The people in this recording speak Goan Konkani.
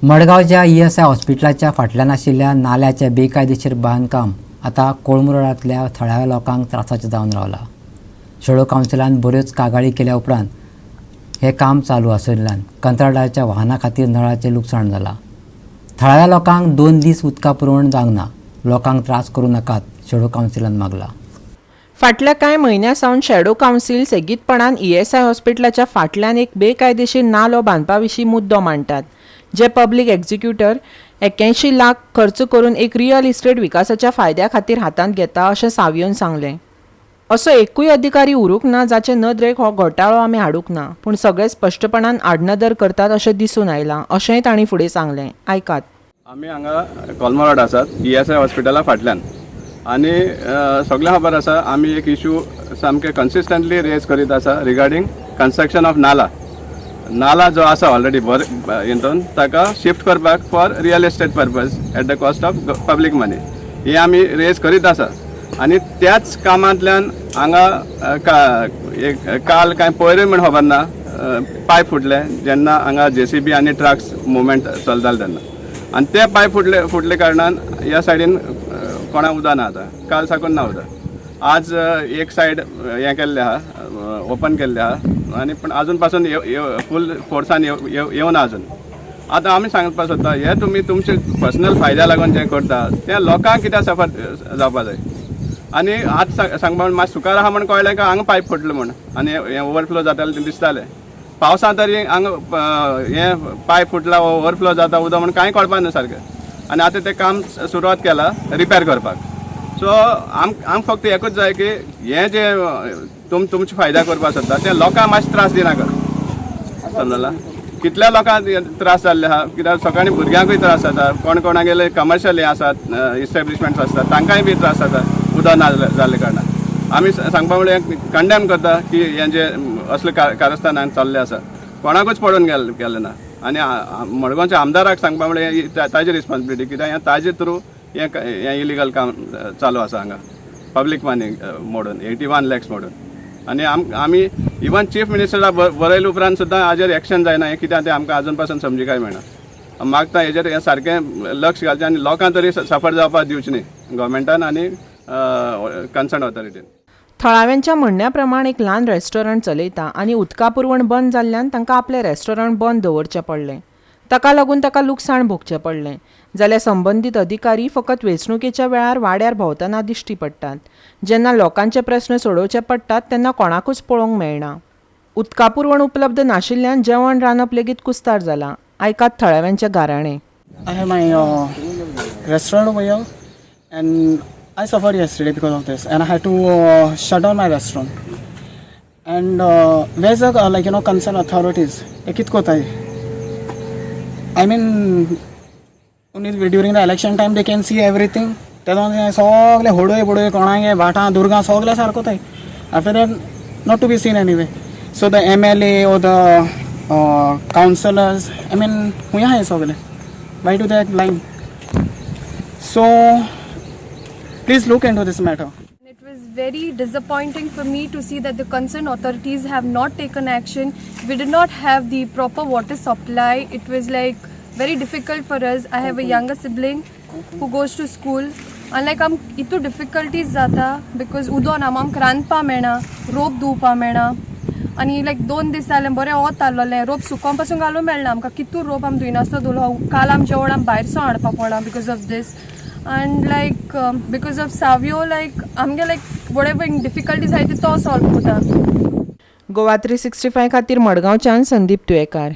मडगांवच्या ईएसआय हॉस्पिटलाच्या फाटल्यान आशिल्ल्या नाल्याचें बेकायदेशीर बांदकाम आतां कोळंबरोडांतल्या थळाव्या लोकांक त्रासाचें जावन रावलां. शेडो कावन्सिलान बऱ्योच कागाळी केल्या उपरांत हें काम चालू आशिल्ल्यान कंत्राटदाराच्या वाहना खातीर नळाचें लुकसाण जालां. थळाव्या लोकांक 2 दीस उदका पुरवण जावंक ना. लोकांक त्रास करूं नाकात, शेडो कावन्सिलान मागलां. फाटल्या कांय म्हयन्यां सावन शॅडो कावन्सील सेगीतपणान ईएसआय हॉस्पिटलाच्या फाटल्यान एक बेकायदेशीर नालो बांदपा विशीं मुद्दो मांडटात, जे पब्लीक एक्झिक्युटर 81 लाख खर्च करून एक रियल इस्टेट विकासाच्या फायद्या खातीर हातांत घेता अशें सावियोन सांगलें. असो एकूय अधिकारी उरूंक ना जाचे नदरेक हो घोटाळो आमी हाडूंक ना, पूण सगळे स्पश्टपणान आडनदर करतात अशें दिसून आयलां अशेंय तांणी फुडें सांगलें. आयकात. आमी हांगा कोलमोरोड रोड आसात, ईएसआय हॉस्पिटला फाटल्यान. आनी सगळें खबर आसा, आमी एक इशू सामके कन्सिस्टंटली रेज करीत आसा रिगार्डींग कन्स्ट्रक्शन ऑफ नाला. नाला जो आसा ऑलरेडी बरे हितून, ताका शिफ्ट करपाक for real estate purpose at the cost of public money, हे आमी रेज करीत आसा. आनी त्याच कामांतल्यान हांगा एक काल कांय पयरूय म्हण खबर ना, पायप फुटले जेन्ना हांगा जेसीबी आनी ट्रक्स मुवमेंट चलताले तेन्ना. आनी ते पायप फुटले फुटले कारणान ह्या सायडीन कोणाक उदक ना आतां. काल साकून ना उदक. आज एक सायड हें केल्लें आहा, ओपन केल्लें आहा आनी पूण आजून पासून फूल फोर्सान येवना अजून. आतां आमी सांगपाक सोदता, हे तुमी तुमचे पर्सनल फायद्या लागून जें करता तें लोकांक कित्याक सफर जावपा जाय? आनी आज सांगपा म्हण मातशें सुकार आहा म्हण कळ्ळें काय हांगा पायप फुटलो म्हण आनी हें ओवरफ्लो जातालें तें दिसतालें. पावसांत तरी हांगा हें पायप फुटला, ओवरफ्लो जाता उदक म्हण कांय कळपा ना सारकें. आनी आतां तें काम सुरवात केलां रिपेर करपाक. सो आम फक्त एकूच जाय की हें जें तुमचे फायदा करपाक सोदता तें लोकांक मातशें त्रास दिनाका, समजला? कितल्या लोकांक त्रास जाल्ले आहा, कित्याक सकाळीं भुरग्यांकूय त्रास जाता. कोण कोणागेले कमर्शियल हें आसात, इस्टॅब्लिशमेंट्स आसतात, तांकांय बी त्रास जाता उदक ना जाल्ले कारणान. आमी सांगपा म्हळ्यार कंडेम करता की हें जें असले कारस्थान हांगा चल्लें आसा, कोणाकूच पडून गेलें ना. आनी मडगांवच्या आमदाराक सांगपा म्हळ्यार ताजी रिस्पॉन्सिबिलिटी, कित्याक हें ताजे थ्रू हें हें इलिगल काम चालू आसा हांगा, पब्लीक मनी मोडून, 81 लॅक्स मोडून. आनी आमी इवन चीफ मिनिस्टरा बरयले उपरांत सुद्दां हाजेर एक्शन जायना. हें कित्याक तें आमकां आजून पासून समजिकाय मेळना. मागता हेजेर हें सारकें लक्ष घालचें आनी लोकांक तरी सफर जावपाक दिवचें न्ही गव्हर्मेंटान आनी कन्सर्न ऑथॉरिटीन. थळाव्यांच्या म्हणण्या प्रमाण एक ल्हान रेस्टॉरंट चलयता आनी उदका पुरवण बंद जाल्ल्यान तांकां आपलें रेस्टॉरंट बंद दवरचें पडलें. ताका लागून ताका लुकसाण भोगचें पडलें. जाल्यार संबंदीत अधिकारी फकत वेंचणुकेच्या वेळार वाड्यार भोंवतना दिश्टी पडटात. जेन्ना लोकांचे प्रस्न सोडोवचे पडटात तेन्ना कोणाकूच पळोवंक मेळना. उदका पुरवण उपलब्ध नाशिल्ल्यान जेवण रांदप लेगीत कुस्तार जालां. आयकात थळाव्यांचे गाराणें. I have my restaurant over here, and I suffered yesterday because of this, and I had to shut down my restaurant. And where's the like concerned authorities? ते कित कोताय? I mean, only during the election time they can see everything. तेदोन सगळे होडय बडय कोणागे भाटां दुर्गां सगळे सारकोताय. After that, not to be seen anyway. So the MLA or the councillors, I mean, हुंय आहाय सगळे? Why do they act blind? So please look into this matter. It was very disappointing for me to see that the concerned authorities have not taken action. We did not have the proper water supply. It was like very difficult for us. I have a younger sibling who goes to school. And like आम इतू डिफिकल्टीज जाता because उदो ना, आमकां रांदपा मेळना, रोप धुवपा मेळना. आनी लायक 2 दीस जाले बरें वत आसलोलें, रोप सुकोवन पासून घालूंक मेळना आमकां. कितू रोप आमी धुयनासतो धुलो. काल आम जेवण आमी भायर सावन हाडपा पडलां because of this and like because of Savio. Like आमगे लायक what ever difficulties आहाय ती तो सॉल्व करता. गोवा 365 खातीर मडगांवच्यान संदीप तुयेकार.